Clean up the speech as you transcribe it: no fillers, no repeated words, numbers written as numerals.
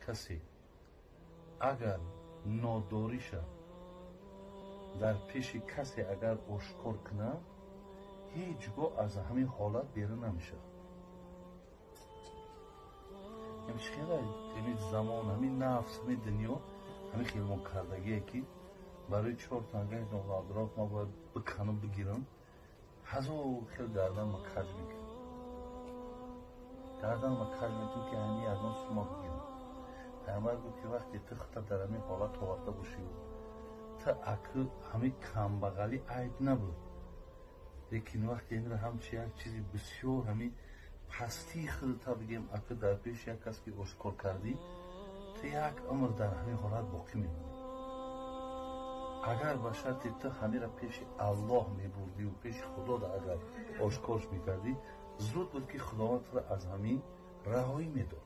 Касе агар нодориша дар пеши касе агар ошкор кунад, ҳеҷ гоҳ аз ҳамин ҳолат берун намешавад. Ҳамин замон, ҳамин нафс, ҳамин дунё ҳамин хелмон кардагие, ки барои чор тангаи ноғадрок ман бояд биканам, бигирам, ҳазор хел гардан ма каҷ мекунам, гардан ма каҷ мекунам, ки ҳамин ягон сума бигирам. Пайғамбар гуфт, ки вақте ту худта дар ҳамин ҳолат оварда бошӣ, ту акы ҳамин камбағалӣ айб набуд, лекин вақте инро ҳамчи як чизи бисёр ҳамин пастии худта бигем, акы дар пеши як кас ки ошкор кардӣ, ту як умр дар ҳамин ҳолат боқӣ мемонӣ. Агар ба шарти ту ҳамира пеши Аллоҳ мебурдиву пеши Худо агар ошкорш мекардӣ, зуд буд, ки Худованд туро аз ҳамин раҳоӣ медод.